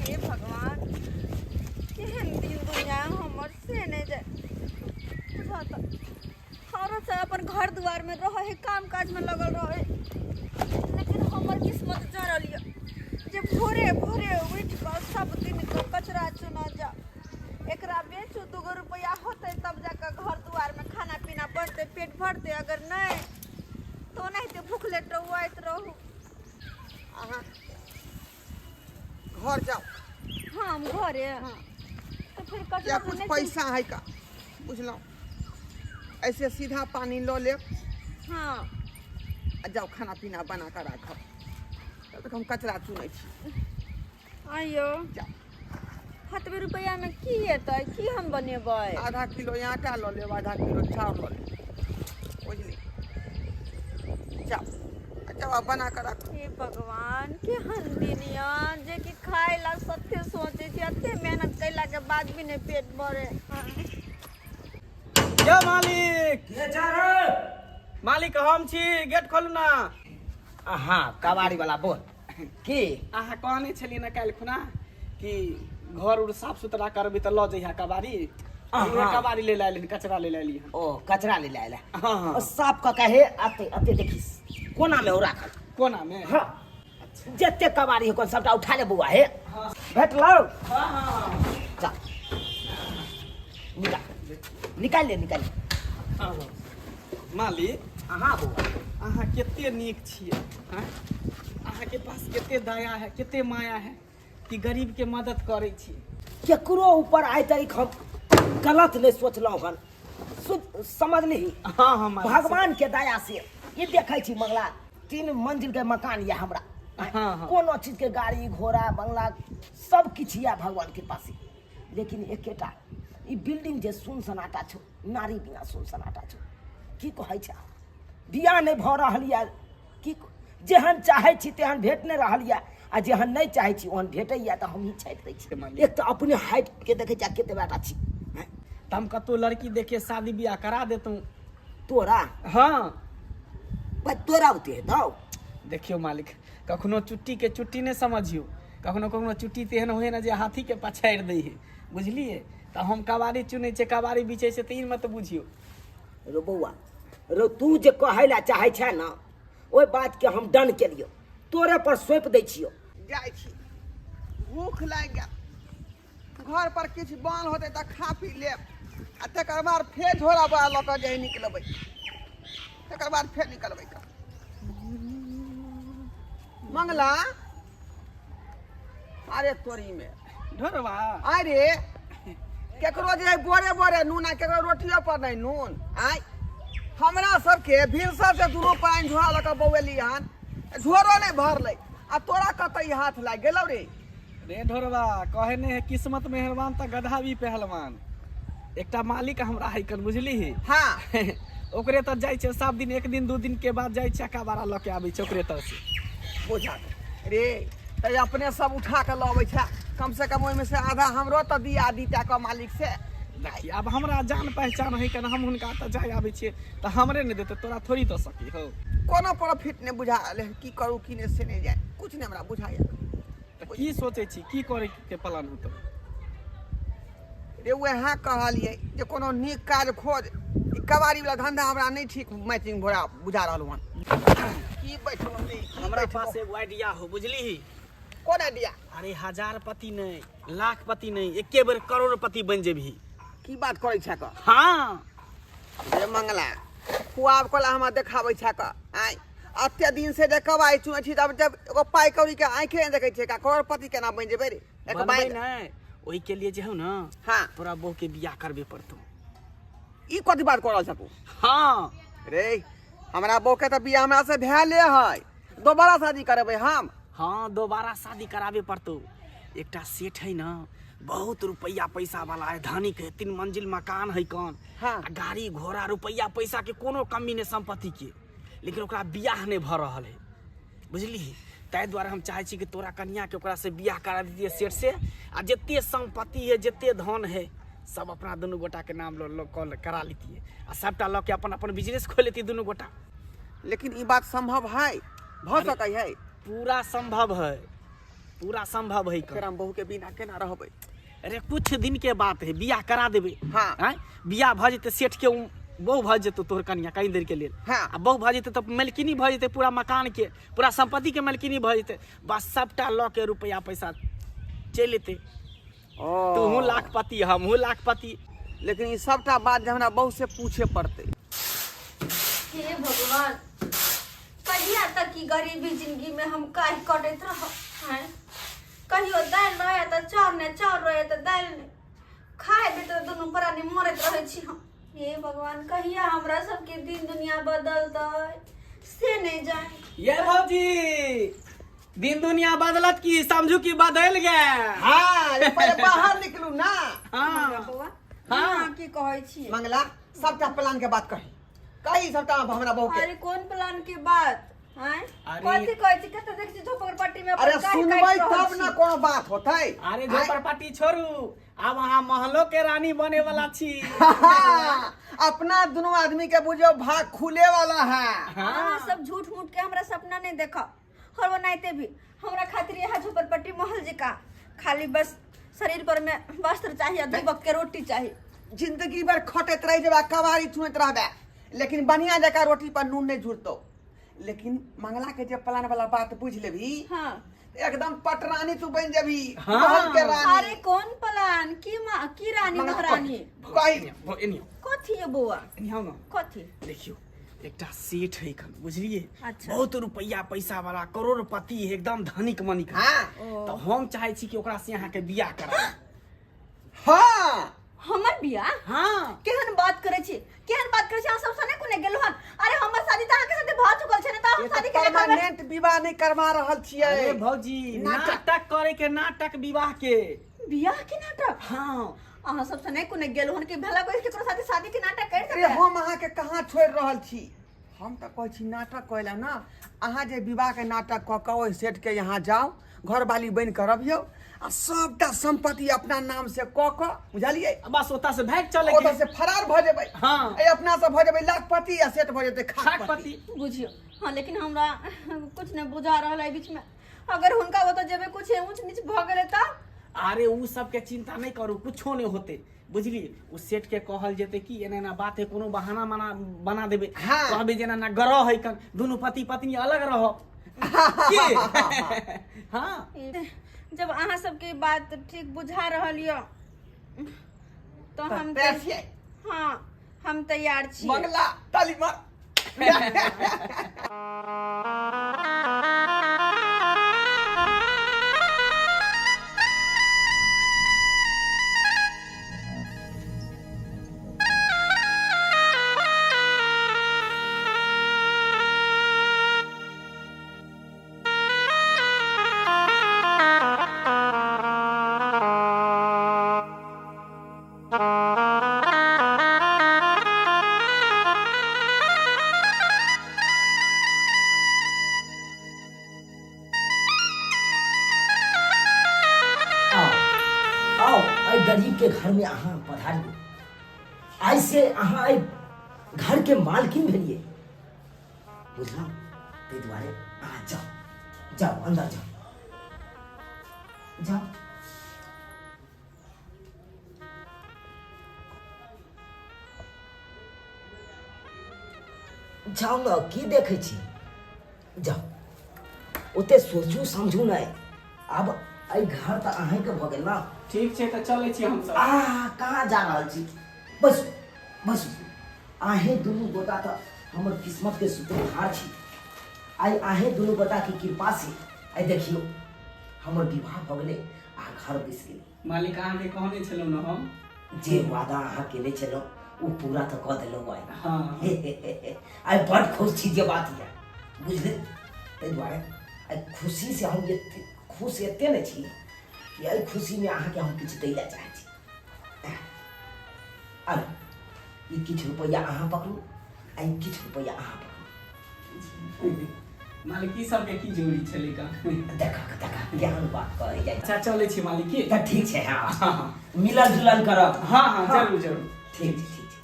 हे भगवान, केहन दिन दुनिया हमर से नहि जाय। बुझा तऽ औरत सब अपन घर दुआरमे रहै है, काम काजमे लगल रहै है, लेकिन हमर किस्मत जरल यऽ जे भोरे भोरे उठि कऽ सब दिनके कचरा चुनऽ जाउ, एकरा बेचू, दूगो रुपैआ होतै तब जाकऽ घर दुआरमे खाना पीना बनतै, पेट भरतै। अगर नहि तऽ ओनाहिते भूखले टौआइत रहू। अहाँ घर जाउ। हाँ, हम घरे। हाँ। तऽ फिर कचरा या तऽ कुछ नहि। पैसा है का बुझलहुँ, ऐसे सीधा पानी लऽ लेब। हाँ। आ जाउ, खाना पीना बना कऽ राखब, तब तक हम कचरा चुनै छी। आइयो। जाउ। हतबे रुपैआमे की हेतै? की हम बनेबै? आधा किलो आटा लऽ लेब, आधा किलो चाउर लऽ लेब, बुझली? जाउ आ जाउ आ बना कऽ राखू। हे भगवान, केहन दिन यऽ जे कि खाय ला सत्य सोचै छी, एते मेहनत कैला के बाद भी नहि पेट भरे। यौ मालिक, मालिक, हम छी, गेट खोलू ना। हाँ, कबाड़ी वाला, बोल की। अहाँ कहने छलियै ने काल्हि खुना कि घर उर साफ सुथरा करबै तऽ लऽ जइहा कबाड़ी। अहाँ। कबाड़ी ले आयल हन, कचरा ले आयली हन। ओ कचरा ले आयल? हाँ। ओ साफ कऽ के हे, अते अते देखिस, कोना में ओ राखल। कोना मे? हाँ, जते कबाड़ी हो सबटा उठा ले बौआ। हे, भेटलौ? हाँ हाँ। चल, निकाल, निकाल ले, निकाल ले। हाँ। मालिक। हाँ बौआ। अहाँ कते नीक छियै, आँय? अहाँके पास कते दया है, कते माया है कि गरीब के मदद करै छी। केकरो ऊपर आइ तक हम गलत नहीं सोचलहुँ हन, समझली? हाँ मालिक। भगवान के दया से ई देखै छी मंगला, 3 मंजिल के मकान यऽ हमरा। हाँ, हाँ। कोनो चीज के गाड़ी घोड़ा बंगला सब किछु यऽ भगवान के पास, लेकिन एकेटा ई बिल्डिंग जे सुन सनाटा छौ, नारी बिना सुन सनाटा छौ। की कहै छै, बियाह नहि भऽ रहल यऽ। की जेहन चाहै छी तेहन भेट नहि रहल यऽ, आ जेहन नहि चाहै छी ओहन भेटैया तऽ हमही छाटि दै छी। मालिक। एक तऽ अपने हाइट के देखै छी आ कते बेटा छी, हैं? तऽ हम कतहु लड़की देखे शादी बियाह करा देतहुँ। तोरा? हाँ। भाइ, तोरा ओते हेतौ? देखियौ मालिक, कखनो चुट्टी के चुट्टी नहि समझियौ। कखनो कखनो चुट्टी तेहन होइ ने जे हाथी के पछाड़ि दै है, बुझलियै? तऽ हम कबाड़ी चुनै छियै, कबाड़ी बिचै छियै, तऽ ई मत बुझियौ। रो बौआ रो, तू जे कहै लए चाहै छै ने, ओहि बातके हम डन केलियौ, तोरे पर सौंपि दै छियौ। जाइ छी, भूख लागि गेल। घर पर किछु बन होतै तऽ खा पी लेब, आ तकर बाद फेर झोरा बोरा लऽ कऽ जे निकलबै, तकर बाद फेर निकलबै। कऽ मंगला, अरे तोरी में ढोरबा। अरे केकरो जे बोरे बोरे नून आ केकरो रोटियो पर नहि नून। आय हमरा सबके भिनसर से दुनू पानि झोरा लऽ कऽ बौएली हन, झोरो नहि भरलै, आ तोरा कतऽ ई हाथ लागि गेलौ रे? रे ढोरबा, कहे नहि है किस्मत मेहरबान तऽ गधा भी पहलवान। एकटा मालिक हमरा है कन, बुझली? हाँ। ओकरे तऽ जाइ छै सब दिन, एक दिन दू दिन के बाद जाइ छै, अकाबारा लऽ के आबै छै ओकरे तऽ से। बुझा रे, तऽ अपने सब उठा कऽ लऽ अबै छै, कम से कम ओहिमे से आधा हमरो तऽ दिया दीता कऽ मालिक से। देखी, आब हमरा जान पहचान है कन, हम हुनका तऽ जाय आबै छियै तऽ हमरे नहि देतै, तोरा थोड़ी दऽ सकी हो। कोनो प्रॉफिट नहि बुझा रहल है, की करू की नहि से नहि जाय, कुछ नहि हमरा बुझाइए। तऽ की सोचै छी, की करे के प्लान होतौ? रे, वएह कहलियै जे कोनो नीक काज खोज। ई कबाड़ी वाला धंधा हमरा नहि ठीक मैचिंग भोरा बुझा रहल हन। की बैठलो रे, की हमरा बैठलो? पास एगो आइडिया हो, बुझली? कोन आइडिया? अरे हजारपति नहि, लाखपति नहि, एके बेर करोड़पति बनि जेबही। की बात करै छै कऽ? हाँ। रे मंगला, खुआब कला हमरा देखाबै छै कऽ? आँय, अते दिन से जे कबाइ चुनै छी, तब जब एगो पाइ कौड़ी के आँखे नहि देखै छियै का, करोड़पति केना बनि जेबै रे? एक बनबै बाइ नहि, ओहिके लिए जे हौ ने, हाँ, तोरा बहू के बियाह करबे पड़तौ। ई कथी बात कऽ रहल छ तू? हाँ। रे, हमरा बहू के तऽ बियाह हमरा से भेले है, दोबारा शादी करेबै हम? हाँ, दोबारा शादी कराबे पड़तौ। एकटा सेठ है ने, बहुत रुपैया पैसा वाला है, धनिक है, 3 मंजिल मकान है कन। हाँ। आ गाड़ी घोड़ा रुपैया पैसा के कोनो कमी नहि संपत्ति के, लेकिन ओकरा बियाह नहि भऽ रहल है, बुझली? ताहि दुआरे हम चाहै छी कि तोरा कनिया के ओकरा से बियाह करा दितियै सेठ से, आ जते संपत्ति है, जते धन है, सब अपना दुनू गोटा के नाम लऽ लऽ कऽ करा लितियै, आ सबटा लऽ के अपन अपन बिजनेस खोलि लेतियै दुनू गोटा। लेकिन ई बात संभव है, भऽ सकै है? पूरा संभव है, पूरा संभव है। फेर हम बहू के बिना केना रहबै? अरे कुछ दिन के बात है, बियाह करा देबै। हाँ। आँय, बियाह भऽ जेतै सेठ के, बहु भऽ जेतौ तोहर कनिया कहीं देर के लेल। हाँ। आ बहु भऽ जेतै तऽ मालकिनी भऽ जेतै पूरा मकान के, पूरा संपत्ति के मालकिनी भऽ जेतै। बस सबटा लऽ के रुपया पैसा चलि एतै। ओ। तूहू लाखपति, हमहूँ लाखपति। लेकिन ई सबटा बात जे हमरा बहू से पूछे पड़तै। हे भगवान, कहिया तक की गरीबी जिंदगी में हम काहे कटैत रहब हैं? कहियो दालि रहे तऽ चाउर नहि, चाउर रहे तऽ दालि नहि, खाय भी तऽ दुनू प्राणी मरैत रहै छी हम। हे भगवान, कहिया हमरा सबके दिन दुनिया बदलतै से नहि जानि। ये भौजी, दिन दुनिया बदलत की समझू की बदल गए। हाँ, ये पहले बाहर निकलू ना। हाँ। बौआ, हाँ। अहाँ की कहै छी? मंगला, सबटा प्लान के बात कही, कही सबटा हमरा बहू के। अरे कोन प्लान के बात? आँय? अरे- कथी कहै छी? कतऽ देख छी झोपड़पट्टी में अपन अरे काहि सुनबै काटि रहल तब ना छी। कोनो बात होतै। अरे झोपड़पट्टी छोड़ू, आब अहाँ महलो के रानी बने वाला छी। हाँ, अपना दोनों आदमी के बुझो भाग खुले वाला है। हाँ। अहाँ सब झूठ मूठ के हमरा सपना नहीं देखा और बनाते भी। हमरा खातिर यहाँ झोपड़पट्टी महल जका खाली बस शरीर पर में वस्त्र चाहिए, दू वक्त के रोटी चाहिए। जिंदगी भर खटैत रह जेबा, कबाड़ी चुनैत रहबे, लेकिन बढ़िया जका रोटी पर नून नहीं जुड़तो। लेकिन मंगला के जे प्लान वाला बात बुझ लेबी, हाँ, एकदम पटरानी तू बन जेबी। हाँ। महल के रानी। अरे कोन प्लान? की मा की रानी? मंगला, महारानी? कही। एनी कथी है बौआ? एनी आउ ना। कथी? देखियो, एकटा सेठ है एखन, बुझलिए? अच्छा। बहुत रुपया पैसा वाला, करोड़पति है, एकदम धनिक मनिक। हाँ। तो हम चाहे छी कि ओकरा से अहाँ के बियाह करा। हाँ। हमर बियाह? हाँ। केहन बात करै छी, केहन बात करै छी? अहाँ सब सने कोने गेलहुँ हन? अरे हमर शादी तऽ अहाँके साथे भऽ चुकल छै ने, तऽ हम शादी केना करबै? परमानेंट विवाह नहीं करवा रहल छियै। अरे भौजी, नाटक। नाटक करे के, नाटक विवाह के। बियाह के नाटक? हाँ। अहाँ सब सने कोने गेलहुँ हन कि भला कोई केकरो साथे शादी के नाटक कर अरे सकै? हम अहाँके कहाँ छोड़ि रहल छी? हम तऽ कहै छी नाटक करै लए ना, अहाँ जे विवाह के नाटक कऽ कऽ ओहि सेठ के यहाँ जाउ, घरवाली बनि कऽ रहियौ आ सबटा संपत्ति अपना नाम से कऽ कऽ, बुझलियै? बस ओतऽ से भागि चले। ओतऽ से फरार भऽ जेबै। हाँ। ए अपना से भऽ जेबै लाखपति आ सेठ भऽ जेतै खाकपति। खाकपति। बुझियौ। हाँ, लेकिन हमरा कुछ नहि बुझा रहल है बीच में। अगर हुनका ओतऽ जेबै, कुछ ऊंच नीच भऽ गेलै तऽ? अरे उ सबके चिंता नहीं करू, कुछो नहीं होते, बुझलिए? उ सेठ के कहल जेते कि एना एना बात है, कोनो बहाना मना बना देबे। हाँ। कहबे जेना ना ग्रह है कन, दुनू पति पत्नी अलग रहो की। हाँ, जब अहाँ सबके बात ठीक बुझा रहल यऽ तऽ हम तैयार छियै? हाँ, हम तैयार छी। मंगला, ताली मार। आओ आओ, एहि गरीब के घर में अहाँ पधारियो। आइ से अहाँ एहि घर के मालकिन भेलिए, बुझलहुँ? ताहि दुआरे अहाँ जाउ, जाउ, अंदर जाउ, जाउ। जाउ ने, की देखै छी? जाउ, ओते सोचू समझू नहि। आब एहि घर तऽ अहींके भऽ गेल ने। ठीक छै, तऽ चलै छी हमसब। आ कहाँ जा रहल छी? बैसू बैसू। अहीं दुनू गोटा तऽ हमर किस्मतके सूत्रधार छी। आइ अहीं दुनू गोटाके कृपासँ आइ देखियौ हमर विवाह भऽ गेलै आ घर बसि गेलै। मालिक, अहाँके कहने छलहुँ ने हम। जे वादा अहाँ केने छलहुँ ओ पूरा तऽ कऽ देलहुँ आइ। हाँ। आइ बड खुश छी जे बात यऽ, बुझलियै? ताहि दुआरे आइ खुशीसँ हम एते खुश एते ने छी कि एहि खुशीमे अहाँके हम किछु दै लए चाहै छी। आब ई किछु रुपैआ अहाँ पकड़ू आ ई किछु रुपैआ अहाँ पकड़ू। मालिक, ई सबके की जरूरी छलै का? देखा देखा, केहन बात कहै जाइ। अच्छा, चलै छी मालिक की। तऽ ठीक छै। हाँ। हाँ हाँ। मिलल जुलल करब। हाँ हाँ, जरूर जरूर। ठीक छै, ठीक छै।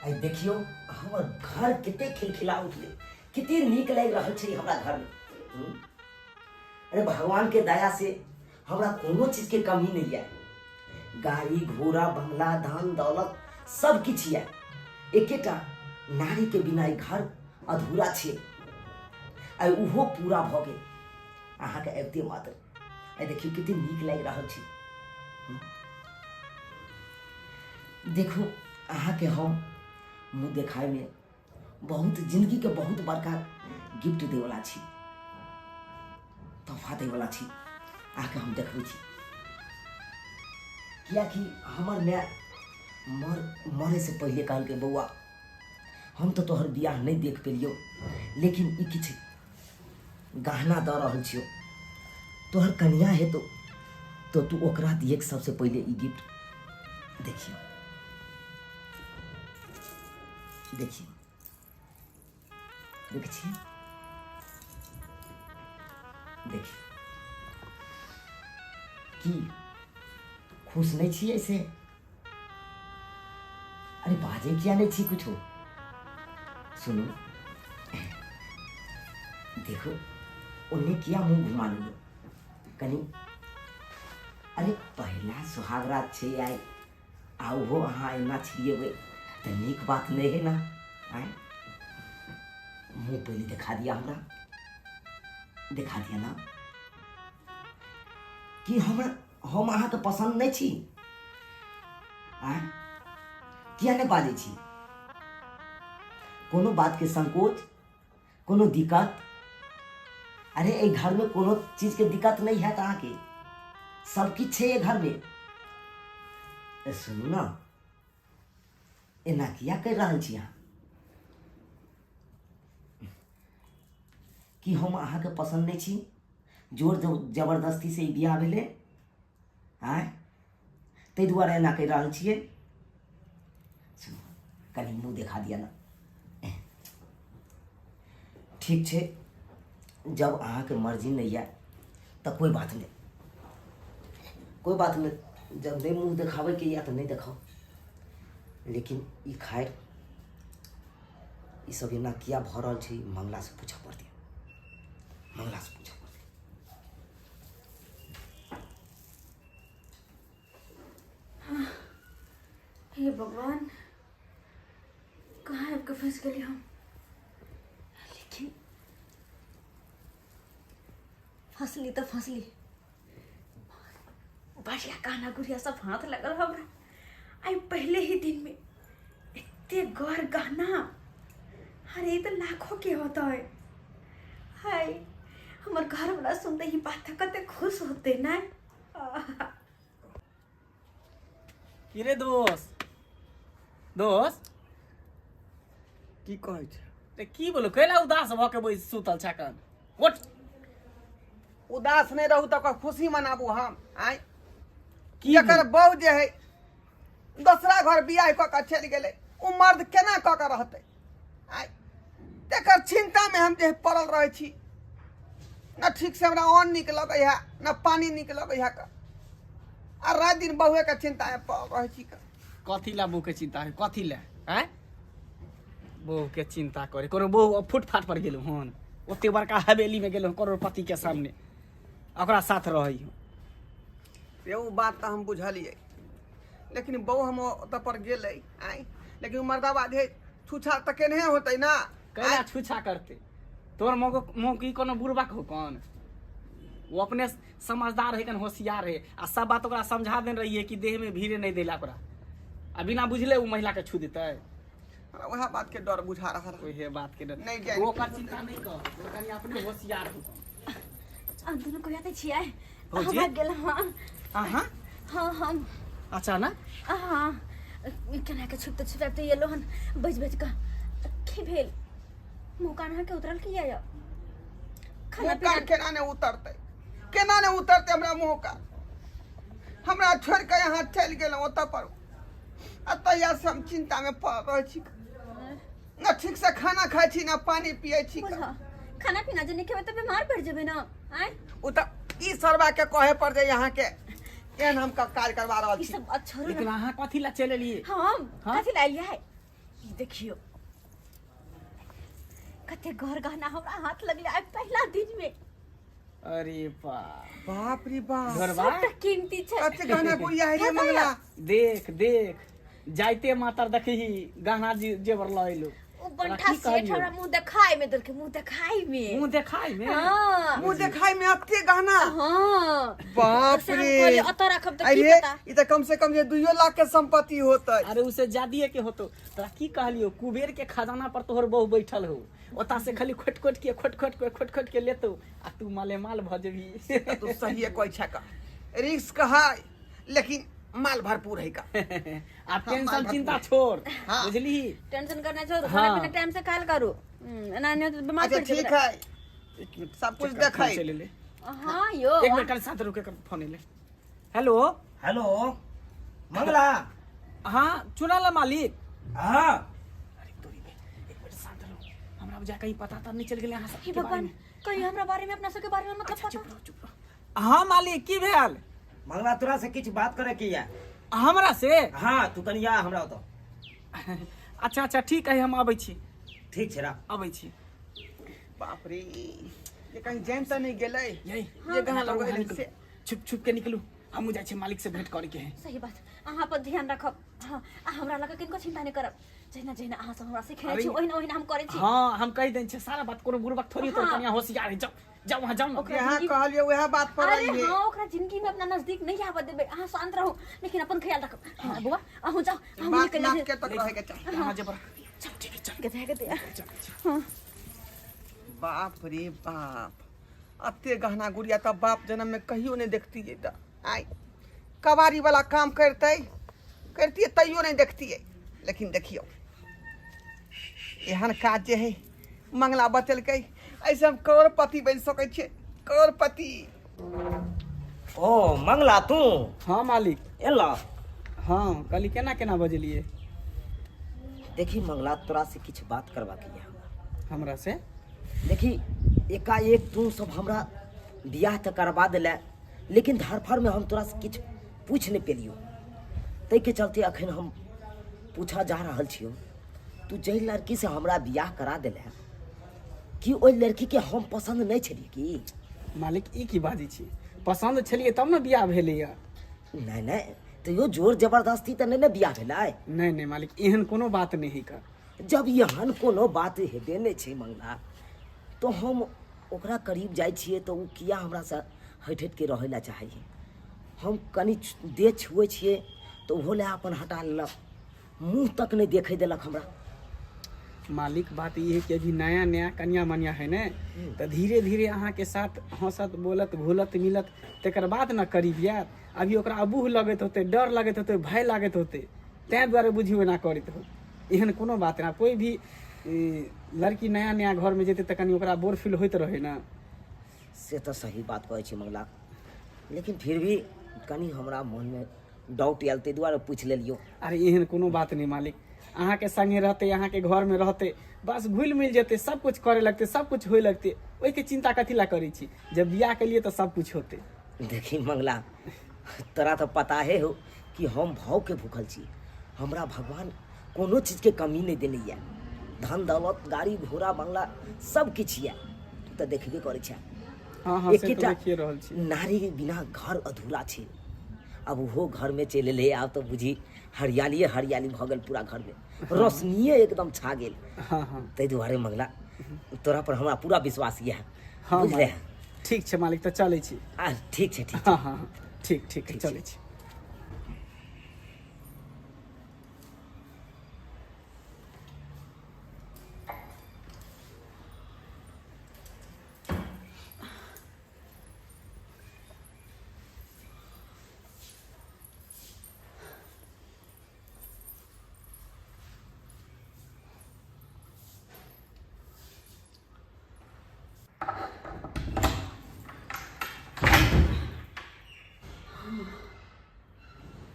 आइ देखियौ हमर घर कते खिलखिला उठलै, कते नीक लागि रहल छै हमरा घरमे। अरे भगवान के दया से हमरा कोनो चीज के कमी नहीं है। गाड़ी घोड़ा बंगला धन दौलत सब किछु यऽ, एकेटा नारी के बिना ई घर अधूरा छै। आइ ओहो पूरा भऽ गेल अहाँके अबिते मात्र। आइ देखियौ कते नीक लागि रहल छै। देखू अहाँके हम मुँह देखाइमे बहुत जिंदगीके बहुत बड़का गिफ्ट दैवला छी, तोहफा दैवला छी। अहाँके हम देखबै छी, कियाकि हमर माय मरैसँ पहिले कहलकै, बौआ हम तऽ तोहर बियाह नहि देख पेलियौ, लेकिन ई किछु गहना दऽ रहल छियौ, तोहर कनिया हेतौ तो तू ओकरा दिएक सबसे पहिले ई गिफ्ट। देखियौ देखियौ, देखै छियै, देखियौ, की खुश नहि छियै से? अरे बाजै किया नहि छी कुछो? सुनू, देखो ओन्ने किया मुंह घुमा लियो कनी। अरे पहिला सुहाग रात छै आइ, आ ओहो अहाँ एना छिड़िएबै तऽ नीक बात नहि है ना। आँय, मुँह पहिले देखा दिया, हमरा देखा दिया ना कि हमरा हम अहाँके पसन्द नहि छी। आँय, किया नहि बाजै छी? कोनो बातके संकोच, कोनो दिक्कत? अरे एहि घरमे कोनो चीजके दिक्कत नहि हैत अहाँके, सब किछु छै एहि घरमे। ए सुनू ने, एना किया करि रहल छी अहाँ? कि हम अहाँके पसन्द नहि छी? जोर जबरदस्ती से ई बियाह भेलै, आँय, ताहि दुआरे एना कहि रहल छियै। सुनू, कनि मुँह देखा दिअ ने। ठीक छै, जब अहाँके मर्जी नहि यऽ तऽ कोइ बात नहि, कोइ बात नहि। जब नहि मुँह देखाबैके यऽ तऽ नहि देखाउ। लेकिन ई खैर ई सब एना किया भऽ रहल छै, मंगलासँ पूछऽ पड़तै, मंगलासँ पूछऽ पड़तै। हे भगवान, कहाँ आबि कऽ फँसि गेली हम? लेकिन फँसली तऽ फँसली, बढ़िया गहना गुड़िया सब हाथ लगल हमरा। आइ पहले ही दिन में एते गौर गहना, अरे ई तऽ लाखों के होता है। हाय, हमर घर वाला सुनते ही बात कते खुश होते ना। की रे दोस्त, दोस्त की कहै छै? ते की बोलो, कैला उदास भऽ के बैस सुतल छ कन? उठ। उदास नहि रहू तऽ ओकर खुशी मनाबू हम। आँय, की एकर बहू जे है दोसरा घर बियाह कऽ कऽ चलि गेलै, ओ मर्द केना कऽ कऽ रहतै? आँय, तेकर चिन्तामे हम जे पड़ल रहै छी न, ठीक से हमरा अन्न नीक लगै है न पानि नीक लगै है कऽ, आ राति दिन बहुएके चिन्तामे पड़ल रहै छी कऽ। कथी ला बहू के चिंता है? कथी ला आँय बहू के चिंता करे? कोनो बहू फुटफाट पर गेलहुँ हन? ओते बड़का हवेली में गेलहुँ, करोड़पति के सामने ओकरा साथ रहै हूँ। रे ओ बात तऽ हम बुझलियै, लेकिन बहु हम ओतऽ पर गेलै आँय, लेकिन ओ मर्दाबा जे छूछा तऽ केनहे होतै ना। कैला छूछा करते? तोर मौको मौकी कोनो बुड़बक हो कौन? वो अपने समझदार है कन, होशियार है, आ सब बात ओकरा समझा देने रहिए कि देह में भीड़े नहीं देला ओकरा, आ बिना बुझले वो महिला के छू देतै। हमरा वएह बात के डर बुझा रहल है। ओहे बात के डर। नहि जानि। वो ओकर चिंता नहीं कर, वो कनी अपने होशियार हो। आ दुनू कहिया तऽ छियै? भौजी? हम गेल। हाँ। अहाँ? हाँ, हम। अचानक? हाँ, केना के छुप तऽ छुपायब तऽ एलो हन बजि बजि कऽ। की भेल? मुँह कान अहाँके उतरल किया यऽ? खाना मुँह पीना कान केना ने उतरतै, केना ने उतरतै हमरा मुँह कान? हमरा छोड़ि कऽ यहाँ चलि गेलहुँ ओतऽ पर, आ तहिया से हम चिन्तामे पड़ल रहै छी। न ठीक से खाना खाइ छी न पानि पियै छी। बुझ, खाना पीना जे नहि खेबै तऽ बीमार पड़ि जेबै ने। आँय, ओ तऽ ई सरवा के कहे पर जे यहाँ के एहन हम काज करवा रहल ई छी। सब बात छोड़ू लेकिन ना। अहाँ कथी ला चलि एलियै? हम हाँ? कथी ला एलियै? ई देखियौ कते घर गहना हमरा हाथ लगले आइ पहिला दिन में। अरे बा, बाप रे बाप, घरबा सबटा कीमती छै। कते गहना गुड़िया है रे मंगला। देख देख, जाइते मातर देखही गहना जेवर लऽ एलो। ओ बंठा की सेठ कहलियौ? हमरा मुंह देखाय में देलकै, मुंह देखाय में, मुंह देखाय में। हाँ मुंह देखाई में अते गहना। हाँ, बाप से हम रे, कहलियै, ओतऽ राखब तऽ की अरे पता। ई तऽ कम से कम जे 2 लाख के संपत्ति होतै। अरे उसे जादिए के होतो। तोरा की कहलियो, कुबेर के खजाना पर तोहर बहू बैठल हो, ओता से खाली खोट खोट के खोट खोट के खोट खोट के लेतो आ तू माले माल भ जेबही। तू सही कहै छै का, रिस्क है लेकिन माल भरपूर है का। आ टेंशन चिंता छोड़, हाँ। बुझली? टेंशन करना छोड़, हाँ। खाना पीना टाइम से खायल करू। एना नहि होतै तऽ बीमार अच्छा पड़ि जेबै। ठीक है, एक मिनट, सब कुछ चेक कर, देखै। फोन चलि एलै। हाँ यो, एक मिनट, कल साथ रुके कर फोन एलै। Hello hello Mangala. हाँ चुनाला मालिक। हाँ अरे तोरी बे, एक मिनट शांत रहो, हमरा बुझा कहीं पता तब नहीं चल गेलै अहाँ सबके हे भगवान, बारे में। कहीं हमरा बारे में, अपना सबके बारे में मतलब अच्छा, पता। चुप रहो चुप रहो। हाँ मालिक, की भेल? मंगला तोरा से किछु बात करे के या। हमरा से? हाँ तू कनि आ हमरा ओतऽ। अच्छा अच्छा ठीक है, हम आबै छी। ठीक छै, राख। आबै छी। बाप रे, ये कहीं जैम तऽ नहीं गेलै? यही ये गहना निकलू, लगल निकलू। से। छुप छुप के निकलू, हमहूँ जाइ छी मालिक से भेंट करे के है। सही बात, अहाँ पर ध्यान रखब। हाँ, आ हमरा लगे किनको चिंता नहीं करब। जहिना जहिना अहाँ सब हमरा सिखेने अरे छी ओहिना ओहिना हम करै छी। हाँ हम कहि देने छियै सारा बात, कोनो बुड़बक थोड़ी तोर हाँ। कनिया होशियार है। जाओ जाओ वहाँ जाओ ना। ओकरा यहाँ जिंदगी- कहलियै वएह बात पर अरे रहिए। हाँ, ओकरा जिंदगी में अपना नजदीक नहीं आबऽ देबै। अहाँ शांत रहू लेकिन अपन ख्याल रखब। हाँ बौआ, अहूँ जाओ, अहूँ बात निकलि नाक जाउ। के तक रहे के चाही। यहाँ जे बड़ा। चल ठीक है, चल गधा गधा। चल, चल। बाप रे बाप, अते गहना गुड़िया तऽ बाप जन्म में कहियो नहीं देखतियै। तऽ आइ कबाड़ी वाला काम करतै करतियै तैयो नहीं देखतियै। लेकिन देखियौ एहन काज जे है मंगला बतेलकै, ऐसे हम करोड़पति बनि सकै छियै, करोड़पति। ओ मंगला तू? हाँ मालिक। एला? हाँ, कहली केना केना बजलियै? देखी मंगला, तोरा से किछु बात करबाक यऽ हमरा। हमरा से? देखी एकाएक तू सब हमरा बियाह तऽ करबा देले, लेकिन धरफड़ में हम तोरा से किछु पूछि नहि पेलियौ, ताहिके चलते अखन हम पूछऽ जा रहल छियौ। तू जाहि लड़की से हमरा बियाह करा देले, कि ओहि लड़की के हम पसंद नहि छलियै की? मालिक ई की बाजै छी, पसन्द छलियै तब ने बियाह भेलैया। नहि नहि, तैयो जोर जबरदस्ती तऽ नहि ने बियाह भेलै? नहि नहि मालिक, एहन कोनो बात नहि है का। जब एहन कोनो बात हेबे नहि छै मंगला, तो हम ओकरा करीब जाइ छियै तऽ ओ किया हमरासँ हटि हटि के रहै लए चाहैए? हम कनि देह छुए छियै तऽ ओहो लए अपन हटा लेलक, मुँह तक नहि देखै देलक हमरा। मालिक बात ई है कि अभी नया नया कनिया मनिया है ने, तऽ धीरे धीरे अहाँके साथ हंसत बोलत घुलत मिलत, तकर बाद ने करीब यार। अभी ओकरा अबूह लगैत होतै, डर लगैत होतै, भय लागैत होतै, ताहि दुआरे बुझियौ एना करैत हो। एहन कोनो बात नहि, कोइ भी लड़की नया नया घरमे जेतै तऽ कनि ओकरा बोर फील होइत रहै ने। से तऽ सही बात कहै छी मंगला, लेकिन फिर भी कनि हमरा मनमे डाउट आयल, ताहि दुआरे पूछि लेलियौ। अरे एहन कोनो बात नहि मालिक, अहाँके संगे रहतै, अहाँके घरमे रहतै, बस घुलि मिल जेतै, सब कुछ करे लगतै, सब कुछ होय लगतै, ओहिके चिंता कथी ला करै छी? जब बियाह केलियै तऽ सब कुछ होतै। देखी मंगला, तोरा तऽ पता हे हो कि हम भावके भूखल छी। हमरा भगवान कोनो चीजके कमी नहि देने यऽ, धन दौलत गाड़ी घोड़ा बंगला सब किछु यऽ, तू तऽ देखबे करै छे। हाँ हाँ, से तऽ एकेटा देखिए रहल छी। नारी बिना घर अधूरा छै। आब ओहो घरमे चलि एलै, आब तऽ बुझी हरियालिए हरियाली भऽ गेल, पूरा घरमे रोशनिए एकदम छा गेल। हाँ हाँ, ताहि दुआरे मंगला तोरा पर हमरा पूरा विश्वास यऽ। हाँ बुझले? मालिक। ठीक छै मालिक, तऽ चलै छी। आ ठीक छै, ठीक। हाँ हाँ हाँ, ठीक ठीक, चलै छी।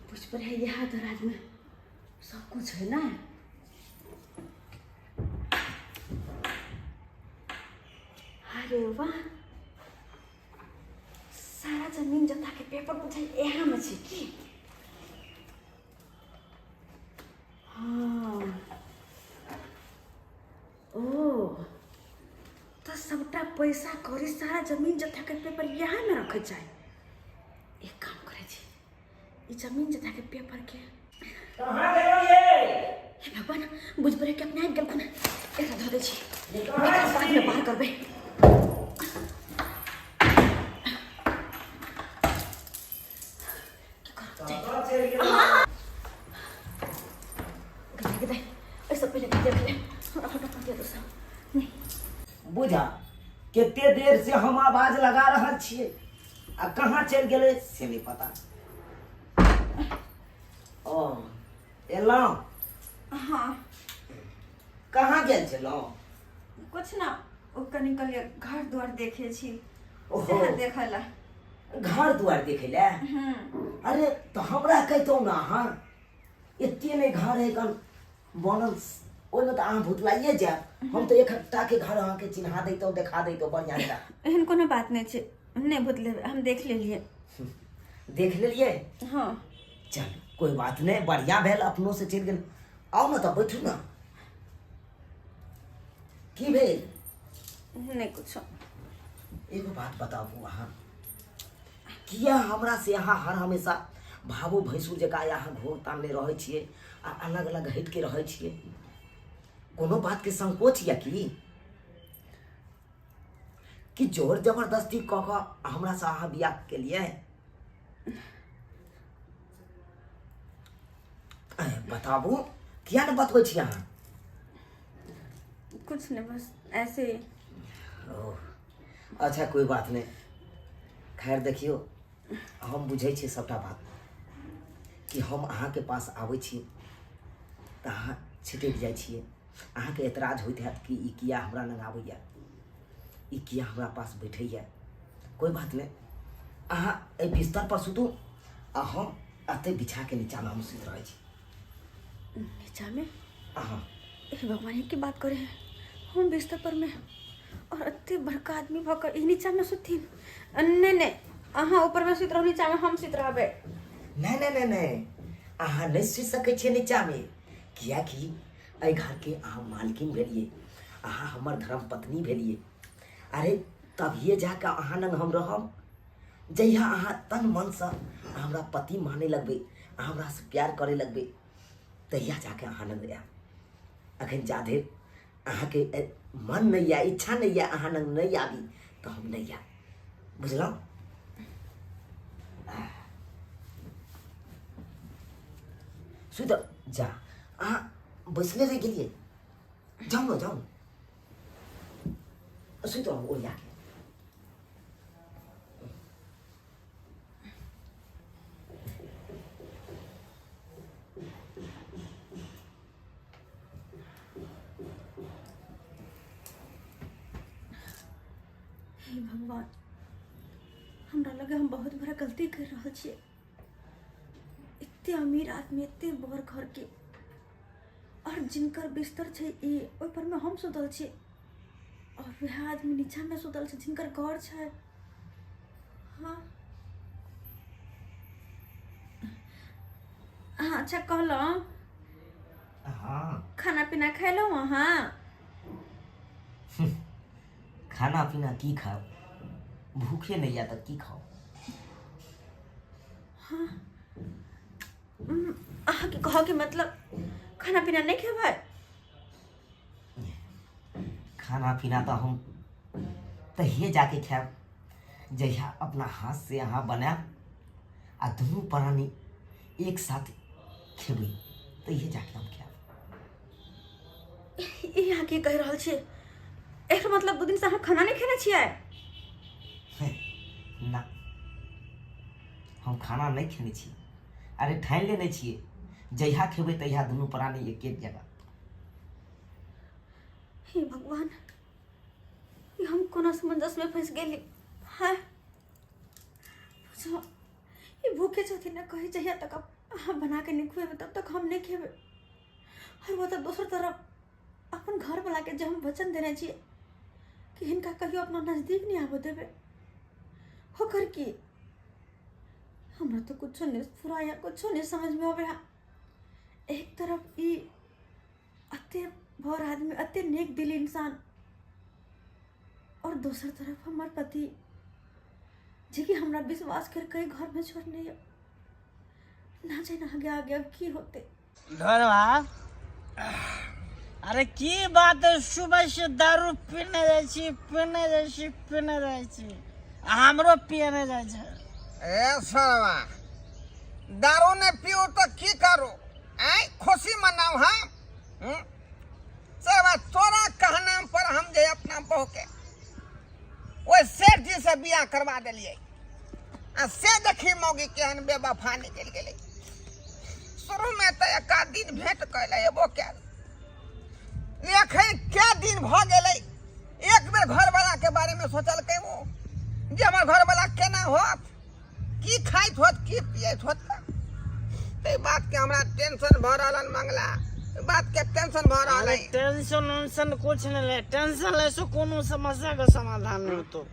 पूछ पर है यहाँ दराज में सब कुछ है ना। अरे वाह, सारा जमीन जथा के पेपर बुझाइ यहाँ में छै की? हाँ, सबटा पैसा कौड़ी सारा जमीन जथा के पेपर इएह में रखे चाहे। एक काम करे छी, ई जमीन जथा के पेपर के कहाँ गेलौ ये? हे भगवान, बुझ पड़े कि अपने आबि गेलखुन। एकरा धऽ दै छी, एकरा बाद में बाहर करबै। की करब? गदे गदे, एहिसँ पहिले देख ले हमरा, फटाफट दे दो सब। नहीं बुझा, कते देर से हम आवाज लगा रहल छियै आ कहाँ चलि गेलै से नहि पता। ओ एलहुँ? हाँ। कहाँ गेल छलहुँ? कुछ ना, ओ कनि कहलियै घर दुआर देखे छी। ओहो। सएह देखै ला। घर दुआर देखै लए? अरे तऽ हमरा कहितहुँ ने अहाँ, एते नहि घर है कन बनल, ओहिमे तऽ अहाँ भुतलाइए जायब। हम तऽ एकटा के घर अहाँके चिन्हा दैतहुँ, देखा दैतहुँ बढ़िआँ जकाँ। एहन कोनो बात नहि छै, नहि भुतलेबै, हम देख लेलियै। देख लेलियै? हाँ। चलू कोइ बात नहि, बढ़िआँ भेल अपनो से चलि गेल। आउ ने तऽ बैठू ने। की भेल? नहि कुछो। एगो बात बताबू अहाँ, किया हमरा से अहाँ हर हमेशा भावो भैंसुर जकाँ अहाँ घोर तानने रहै छियै आ अलग अलग हटि के रहै छियै? कोनो बातके संकोच यऽ की कि जोर जबरदस्ती कऽ कऽ हमरा से अहाँ बियाह केलियै? बताबू, किया ने बतबै छी अहाँ? कुछ नहीं, बस ऐसे ही। ओ, अच्छा कोई बात नहीं। खैर देखियौ, हम बुझै छियै सबटा बात कि हम अहाँके पास आबै छी तऽ अहाँ छिटकि जाइ छियै। अहाँके एतराज होइत हैत कि ई किया हमरा लग आबैए, ई किया हमरा पास बैठैए। कोई बात नहीं, अहाँ एहि बिस्तर पर सुतू आ हम एतै बिछाके नीचामे हम सुति रहै छी। नीचा में? अहाँ। हे भगवान, ये की बात करे हैं? हम बिस्तर पर में और अते बड़का आदमी भऽ कऽ ई नीचा में सुथिन? नहीं नहीं, अहाँ ऊपर में सुति रहू, नीचा में हम सुति रहबै। नहीं नहीं नहीं नहीं, अहाँ नहीं सुति सकै छियै नीचामे, कियाकि एहि घरके अहाँ मालकिन भेलियै, अहाँ हमर धर्म पत्नी भेलियै। अरे तभिए जाकऽ अहाँ लग हम रहब जहिया अहाँ तन मनसँ हमरा पति माने लगबै, अहाँ हमरासँ प्यार करे लगबै, तहिया जाके अहाँ लग आयब। अखन जाधरि अहाँके मन नहि यऽ, इच्छा नहि यऽ, अहाँ लग नहि आबी तऽ हम नहि आयब, बुझलहुँ? सुति जा, अहाँ बैसले रहि गेलियै। जाउ ने, जाउ ने, सुति रहू ओरिया के। हे भगवान, हमरा लगे हम बहुत बड़ा गलती कर रहल छियै। एते अमीर आदमी, एते बड़ घर के, और जिनकर बिस्तर छै ई, ओहि पर में हम सुतल छी और वएह आदमी नीचा में सुतल छै जिनकर घर छै। हाँ हाँ, अच्छा कहलहुँ। हाँ। खाना पीना खेलहुँ अहाँ? खाना पीना की खाओ, भूखे नहीं या तऽ की खाओ? अहाँके कहऽके मतलब खाना पीना नहि खेबै? खाना पीना तऽ हम तहिए जाके खायब जहिया अपना हाथ से अहाँ बनायब आ दुनू प्राणी एक साथ खेबै, तहिए जाके हम खायब। ई अहाँ की कहि रहल छियै? एकर मतलब 2 दिनसँ अहाँ खाना नहि खेने छियै? ना, हम खाना नहि खेने छी। अरे ठानि लेने छियै, जहिया खेबै तहिया दुनू प्राणी एके जगह। हे भगवान, ई हम कोना सामंजस्य में फंस गेली? हाँ बुझो, ई भूखे छथिन ने, कहै जहिया तक अहाँ बना के नहि खुएबै तब तक हम नहि खेबै। और वो तऽ दोसर तरफ अपन घर वाला के जे हम वचन देने छियै कि हिनका कहियो अपना नजदीक नहि आबऽ देबै, ओकर की? हमरा तऽ कुछो नहि पूरा या कुछो नहि समझ में आबै। एक तरफ ई अते भर आदमी, अते नेक दिल इंसान दोसर तरफ हमर पति जेकि हमरा विश्वास कर के घर में छोड़ने यऽ ना जाने आगे आगे अब की होते। ढोरवा, अरे की बात है, सुबह से दारू पीने जाइ छी, पीने जाइ छी, पीने जाइ छी, आ हमरो पियने जाइ छै। ए सरवा, दारू ने पीऊ तो की करू? आय खुशी मनाऊ हम? सरवा, तोरा कहना पर हम जे अपना बहू के ओहि सेठ जी से बियाह करवा देलियै, आ से देखी मौगी केहन बेवफा निकलि गेलै। शुरू में तऽ एक आध दिन भेंट कैले एबो कैल, एखन कै दिन भऽ गेलै एक बेर घरवाला के बारे में सोचलकै ओ जे हमर घरवाला केना होत, की खाइत होत, की पियैत होत। ताहि बात के हमरा टेंशन भऽ रहल हन मंगला, बात के टेंशन भऽ रहल है। टेंशन उंशन कुछ नहीं ले, टेंशन ले से कोनो समस्या के समाधान नहीं होतो।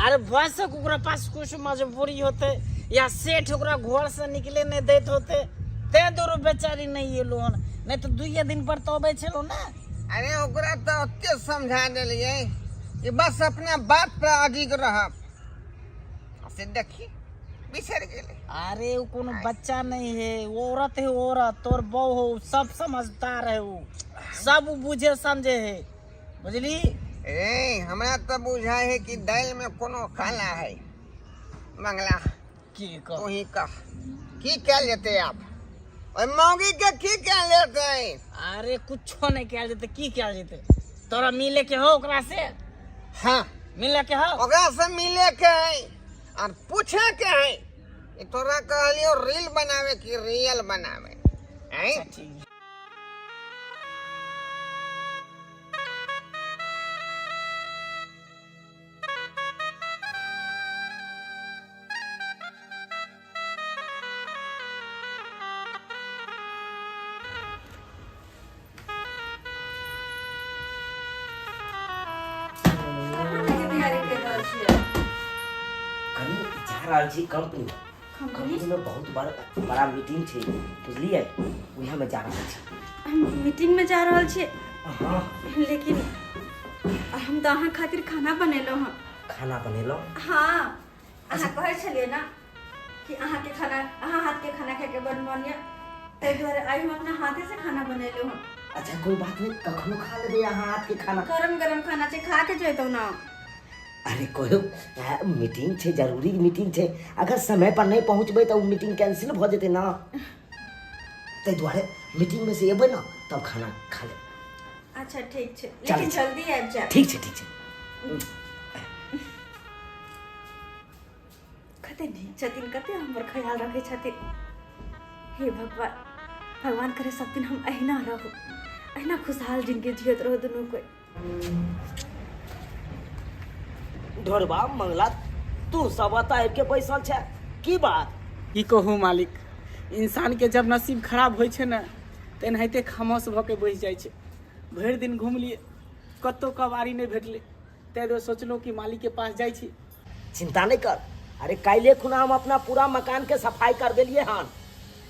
अरे भऽ सक ओकरा पास कुछ मजबूरी होते या सेठ ओकरा घर से निकले नहीं दैत होते, तें दुआरे बेचारी नहीं एलो हन, नहीं तो दुइये दिन पर तो अबै छलो ना। अरे ओकरा तो ओते समझा देलियै कि बस अपना बात पर अडिग रहब, से देखी बिसरि गेलै। अरे वो कोनो बच्चा नहीं है, वो औरत है, औरत तोर बहू हो, सब समझदार है, वो सब बुझे समझे है, बुझली? ए हमरा तो बुझाय है कि दालि में कोनो काला है। मंगला की कह? तू ही कह की कैल जेतै आब ओहि मौगी के, की कैल जेतै? अरे कुछो नहीं कैल जेतै, की कैल जेतै? तोरा मिले के हो ओकरा से? हाँ मिले के हो ओकरा से, मिले के है और पूछे के है ई तोरा कहलियो रील बनावे कि रियल बनावे? हैं? ठीक। कहाँ के तैयारी कर रहल छियै? कनी जा रहल छी कंपनी। कंपनी में बहुत बड़ा बड़ा मीटिंग छै, बुझलियै? उएह में जा रहल छी। हम मीटिंग में जा रहल छियै? हाँ। लेकिन हम तऽ अहाँ खातिर खाना बनेलहुँ हँ। खाना बनेलहुँ? हाँ, अहाँ कहै छलियै ना कि अहाँके खाना, अहाँ हाथके खाना खाइके बड़ मन यऽ, ताहि दुआरे आइ हम अपना हाथे से खाना बनेलहुँ हँ। अच्छा कोई बात नहीं, कखनो खा लेबै अहाँ हाथ के खाना। गरम गरम खाना छै, खा के जैतहुँ ना। अरे कोई मीटिंग छै, जरूरी मीटिंग छै, अगर समय पर नहीं पहुँचबै तऽ ओ मीटिंग कैंसिल भऽ जेतै ना, ताहि दुआरे मीटिंग में से एबै ना तब खाना खा लेब। अच्छा ठीक छै, लेकिन जल्दी आबि जायब। ठीक छै, ठीक छै। कते नीक छथिन, कते हमर ख्याल रखै छथिन। हे भगवान, भगवान करे सब दिन हम अहिना रहू, अहिना खुशहाल जिंदगी जियत रहू दुनू कोई। ढोरबा, मंगला, तू सब एतऽ आबि के बैसल छै, की बात? की कहू मालिक, इंसान के जब नसीब खराब होइ छै ने तऽ एनाहिते खामोश भऽ के बैस जाइ छै। भरि दिन घुमलियै, कतहु कबाड़ी नहि भेटलै, ताहि दुआरे सोचलहुँ कि मालिक के पास जाइ छी। चिंता नहीं कर, अरे काल्हि खुना हम अपना पूरा मकान के सफाई करबेलियै हन,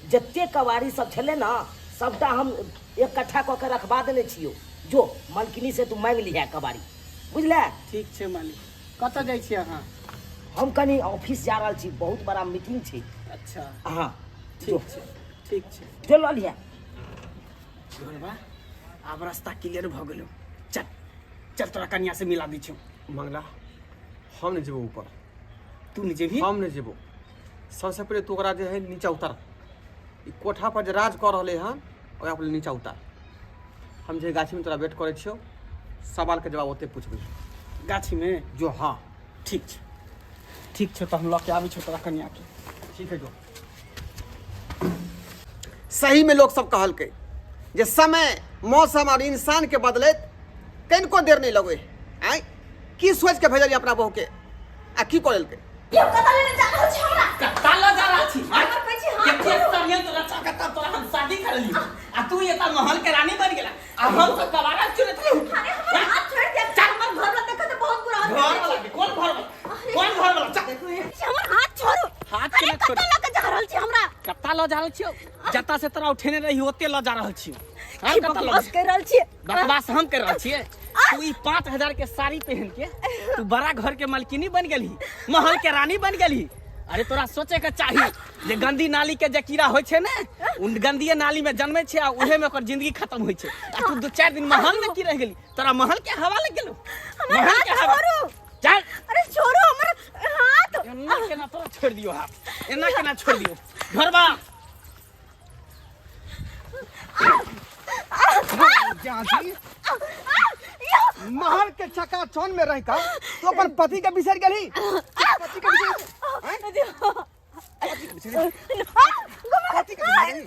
जते कबाड़ी सब छलै ना सबटा हम इकट्ठा कऽ के रखबा देने छियौ, जो मलकिनी से तू मांगि लिहे कबाड़ी, बुझले? ठीक छै मालिक। कतऽ जाइ छी अहाँ? हम कनी ऑफिस जा रहल छी, बहुत बड़ा मीटिंग छै। अच्छा हाँ। ठीक छै, ठीक छै, जो लऽ लिहे। ढोलबा, आब रास्ता क्लियर भऽ गेलौ, चल चल तोरा कनिया से मिला दै छियौ। मंगला, हम नहीं जेबो ऊपर। तू नहीं जेबही? हम नहीं जेबो। सबसे पहिले तू ओकरा जे है नीचा उतार, ई कोठा पर जे राज कऽ रहलै हन ओकरा पहिले नीचा उतार। हम जे गाछी में तोरा वेट करै छियौ, सवाल के जवाब ओते पूछबै। गाछी में? जो। हाँ। ठीक छै, ठीक छै, तऽ हम लऽ के आबै छियौ तोरा कनिया के। ठीक है जो। सही में लोग सब कहलकै जे समय, मौसम और इंसान के बदलैत कनिको देर नहीं लगे। आँय की सोच के भेजलियै अपना बहू के आ की कऽ लेलकै? यौ कतऽ लेने जा रहल छी हमरा? कत्ता लऽ जा रहल छी? हमर कहै छी हाथ कते छोड़ू। षड्यंत्र रचा के तब तोरा हम शादी कर लियौ, आ तू एतऽ महल के रानी बनि गेला आ हम सब कबाड़ा चुनैत रहू। अरे हमर हाथ छोड़ि दे, हमर घर वाला देखत तऽ बहुत बुरा हाल घर वाला के? कोन घर वाला? कोन घर वाला? चल। देखू हे, हमर हाथ छोड़ू। हाथ अरे केना कतऽ छोड़ू? लऽ के जा रहल छी हमरा? कत्ता लऽ जा रहल छियौ? जतऽ से तोरा उठेने रही ओते लऽ जा रहल छियौ। हाँ, की कतऽ लऽ बकवास कर रहल छियै? बकवास हम कर रहल छियै? तू ई 5000 के साड़ी पहन के तू बड़ा घर के मालकिनी बन गेलही, महल के रानी बन गेलही। अरे तोरा सोचे के चाही जे गंदी नाली के जे कीड़ा होइ छै ने, उन गंदिये नाली में जन्मे छै आ उहे में ओकर जिंदगी खत्म होइ छै। आ तू 2-4 दिन महल में की रह गेली, तोरा महल के हवा लग गेलो, महल के हवा। छोड़ू। चल। अरे छोड़ो हमर हाथ। एना केना तोरा छोड़ दियो हाथ, एना केना छोड़ दियो घरबा। जाजी महल के चका चौन में रह कर तू अपन पति के बिसर गेली, पति के बिसर, पति के बिसर गेली।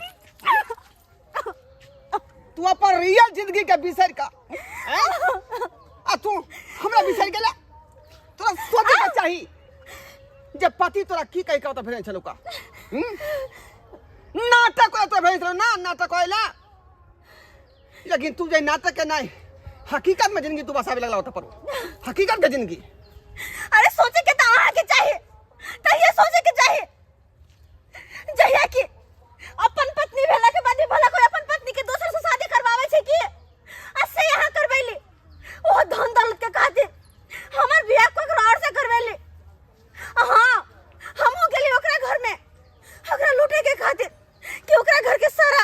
तू अपन रियल जिंदगी के बिसर का आ तू हमरा बिसर गेला। तोरा सोचे के चाही जे पति तोरा की कहि के भेजल छलौ का। नाटक तो भेज छलौ ना, नाटक होइला, लेकिन तू जे नाटक के नहीं हकीकत में जिंदगी तू बसावे लगला होता पर हकीकत के जिंदगी। अरे सोचे के तो अहाँ के चाही, तहिए सोचे के चाही जहिया कि अपन पत्नी भेला के बाद भी भला कोई अपन पत्नी के दोसर से शादी करवावे छै की, आ से यहाँ करवैली ओ धन दौलत के खातिर हमर बियाह ककरो और से करवैली। हाँ हमहू गेली ओकरा घर में ओकरा लूटे के खातिर कि ओकरा घर के सारा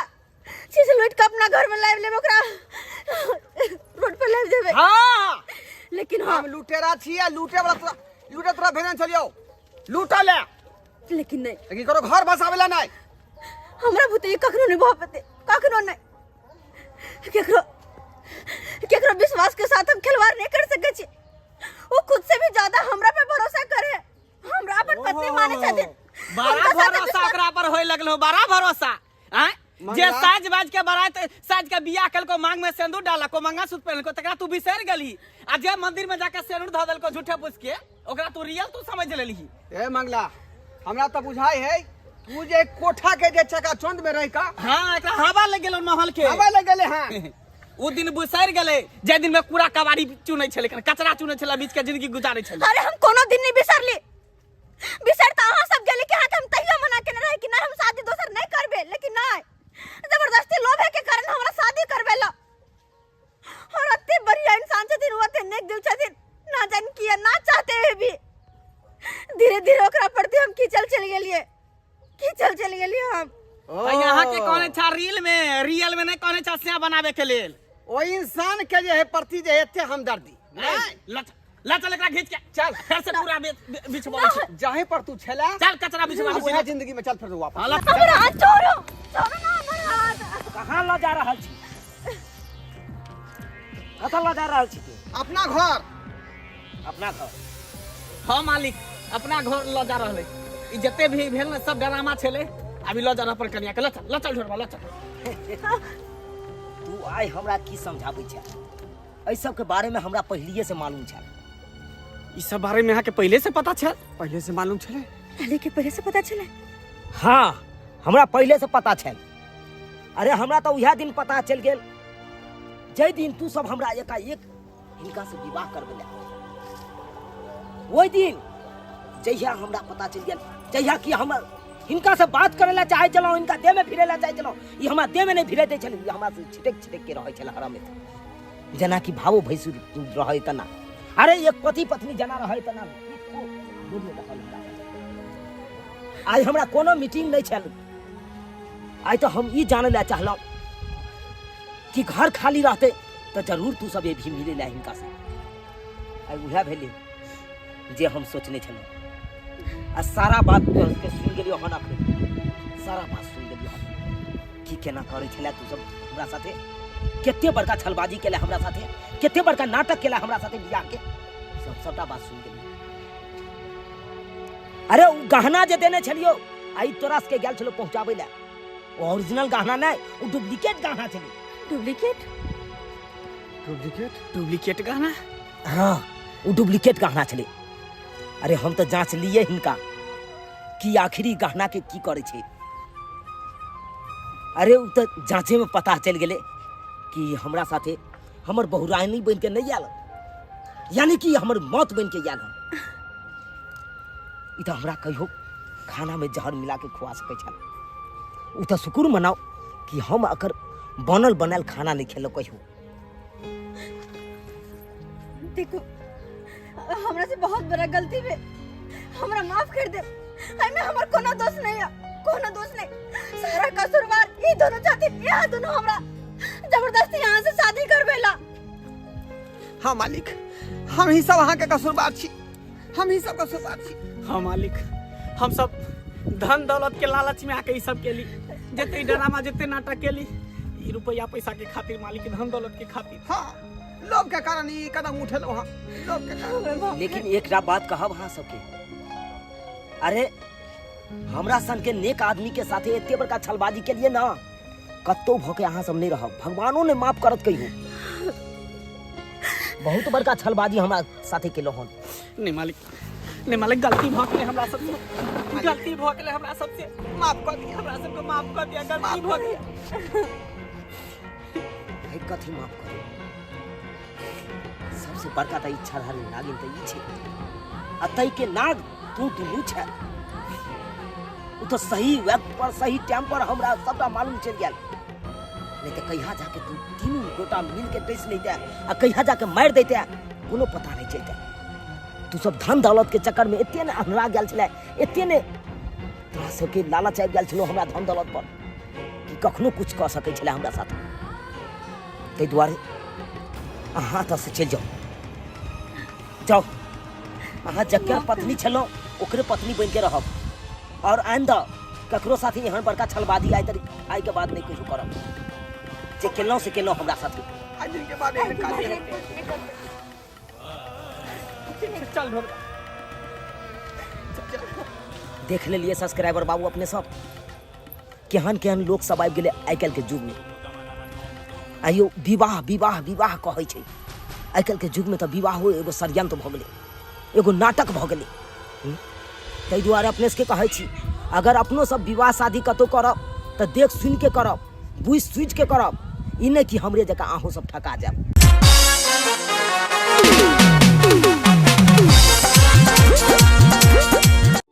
चीज लूट के अपना घर में लाइव लेब, ओकरा रोड पर लाइव देबे। हाँ लेकिन हाँ हम लुटेरा छियै, लूटे वाला तोरा लूटे तोरा भेजने छलियौ लूटऽ ले, लेकिन नहीं, लेकिन करो घर बसावे ला नहीं। हमरा बुते कखनो नहीं भऽ पेतै, कखनो नहीं। केकरो केकरो विश्वास के साथ हम खिलवाड़ नहीं कर सकै छी। वो खुद से भी ज्यादा हमरा पे भरोसा करे, हमरा अपन पत्नी माने छथिन। बड़ा हुनका साथे भरोसा विश्वास- ओकरा पर होय लगलो, बड़ा भरोसा। आँय? जे साज बाज के बरात साज के बियाह कलको, मांग में सिंदूर डालको, मंगलसूत्र पहनलको, तकरा तू बिसरि गेलही। आ जे मंदिर में जाके सिंदूर धऽ देलको झूठे पूछ के, ओकरा तू रियल तू समझ लेलही। ए मंगला, हमरा तो बुझाई है तू जे कोठा के जे चकाचौंध में रह का, हाँ एकरा हवा लग गेलो महल के, हवा लग गेले। हाँ उ दिन बिसरि गेलै जे दिन में कूड़ा कबाड़ी चुनै छलै, कचरा चुनै छलै, बीच के जिंदगी गुजारै छलै। अरे हम कोनो दिन नहीं बिसरली, बिसर तो अहाँ सब गेली कि हाँ हम तहियो मना केने रहे कि नहीं हम शादी दोसर नहीं करबे, लेकिन नहीं जबरदस्ती लोभे के कारण हमरा शादी करबेला। और अते बढ़िया इंसान छथिन, ओ अते नेक दिल छथिन, ना जान किया ना चाहते हुए भी धीरे धीरे ओकरा प्रति हम खींचल चल गेलिए, खींचल चल गेलिए हम। यहाँ के कहने छा रील में, रियल में नहीं कहने छा सिया बनावे के लेल। ओ इंसान के जे है प्रति जे एते हमदर्दी नहीं, ला चल एकरा घींच के चल फिर से पूरा बिछवाबै छै। जाहे पर तू छला चल कचरा बिछवाबै छै, जिंदगी में चल फिर वापस। हमरा हाथ छोड़ो, छोड़ो ना हमर हाथ। कहाँ ल जा रहल छी, कतऽ ल जा रहल छी तू? अपना घर। अपना घर? हाँ मालिक, अपना घर ल जा रहल है। ई जते भी भेल ने सब ड्रामा छलै, अभी ल जा रहल पर कनिया के। ल चल, ल चल ढोरबा, ल चल। तू आइ हमरा की समझाबै छै? एहि सबके बारे में हमरा पहिलिए से मालूम छल। ई सब बारे में अहाँके पहिले से पता छल? पहिले से मालूम छलै? पहले के पहले से पता छलै? हाँ हमरा पहिले से पता छल। अरे हमरा तो उएह दिन पता चलि गेल जाहि दिन तू सब हमरा एकाएक हिनका से विवाह करबे, ओहि दिन जहिया हमरा पता चलि गेल, जहिया कि हम हिनका से बात करे ला चाहे छलहुँ, हिनका देह में भिड़े ला चाहे छलहुँ, ई हमरा देह में नहीं भिड़े दै छल, ई हमरा से छिटक छिटक के रहै छल हरमे, जेना कि भावो भैंसुर रहै तना। अरे एक पति पत्नी जेना रहै तना आइ हमरा कोनो मीटिंग नहीं छल। आइ तो हम ई जाने ला चाहलहुँ कि घर खाली रहते तो जरूर तू सब भी मिले ला हिनका से। आइ उएह भेलै जे हम सोचने छलहुँ। आ सारा बात के सुनि गेलियो हन, अखन सारा बात सुनि गेलियो हन की केना करै छलै तू सब हमरा साथे, कते बड़का छलबाजी केला हमरा साथे, कते बड़का नाटक केला हमरा साथे बियाह के, सब सबटा बात सुनि गेलियो। अरे उ गहना जे देने छलियो आई तोरा सबके गेल छलो पहुंचाबै ला, ओरिजिनल गहना नहीं, उ डुप्लीकेट गहना छलै। डुप्लीकेट? डुप्लीकेट? डुप्लीकेट गहना? हाँ उ डुप्लीकेट गहना छलै। अरे हम तो जांच लिए हिनका कि आखिरी गहना के की करै छै। अरे उ तो जांचे में पता चल गेलै कि हमरा साथे हमर बहुरानी बन के नहीं आयल, यानी कि हमर मौत बन के आयल। ई तो हमरा कहियो खाना में जहर मिला के खुआ सकै छल। उ तो शुक्र मनाओ कि हम अगर बनल बनायल खाना नहीं खेलौ कहियो। देखो, हमरा से बहुत बड़ा गलती भेल, हमरा माफ कर दे। एहिमे हमर कोनो दोष नहीं है, कोनो दोष नहीं। सारा कसूरवार ई दोनों छथिन, यहाँ दोनों हमरा जबरदस्ती यहाँ से शादी करबेला। हाँ मालिक, हम ही सब अहाँके कसूरवार छी, हम ही सब कसूरवार छी। हाँ मालिक, हम सब धन दौलत के लालच में आके ई सब केली, जते ड्रामा जते नाटक केली, ई रुपया पैसा के खातिर मालिक, धन दौलत के खातिर। हाँ, लोभ के कारण ई कदम उठेलहुँ हँ, लोभ के कारण। लेकिन एकटा बात कहब अहाँ सबके, अरे हमरा सन के नेक आदमी के साथे एते बड़का छलबाजी के लिए ना कतौ भऽ के अहाँ सब नहीं रहब, भगवानो ने माफ करत कहियो। बहुत बड़का छलबाजी हमरा साथे केलहुँ हन। नहीं मालिक, नहीं मालिक, गलती भऽ गेलै हमरा सबसे, गलती भऽ गेलै हमरा सबसे, माफ कऽ दिअ हमरा सबके, माफ कऽ दिअ, गलती भऽ गेलै। हे कथी माफ करू, सबसे बड़का तऽ इच्छाधारी नागिन तऽ ई छै, आ तै के नाग तू दुनू छै। ओ तऽ सही वक्त पर सही टाइम पर हमरा सबटा मालूम चलि गेल, नहीं तऽ कहिया जाके तू तीनू गोटा मिल के डसि लैते आ कहिया जाके मारि दैते कोनो पता नहीं चलते। तू सब धन दौलत के चक्कर में एते ने अन्हरा गेल छलै, एते ने तोरा सबके लालच आबि गेल छलो हमरा धन दौलत पर कि कखनो कुछ कऽ सकै छलै हमरा साथ। ताहि दुआरे अहाँ एतऽ से चलि जाउ, जाउ। अहाँ जकर पत्नी छलहुँ ओकरे पत्नी बनि के रहब, और आइंदा ककरो साथे एहन बड़का छलबाजी आइ तक आइ के बाद नहीं कहियो करब। जे केलहुँ से केलहुँ हमरा साथे। आइ दिन के बाद एहन काज नहि हेतै। चल ढोलका। देख लेलिए सब्सक्राइबर बाबू अपने सब केहन केहन लोक सब आबि गेलै आइ काल्हिके युगमे। आइयो विवाह विवाह विवाह कहै छै, आइ काल्हिके युगमे तऽ विवाहो एगो षड्यंत्र भऽ गेलै, एगो नाटक भऽ गेलै। ताहि दुआरे अपने सबके कहै छी, अगर अपनो सब विवाह शादी कतहु करब तऽ देख सुनिके करब, बुझि सुझिके करब, ई नहि कि हमरे जकाँ अहूँ सब ठका जायब।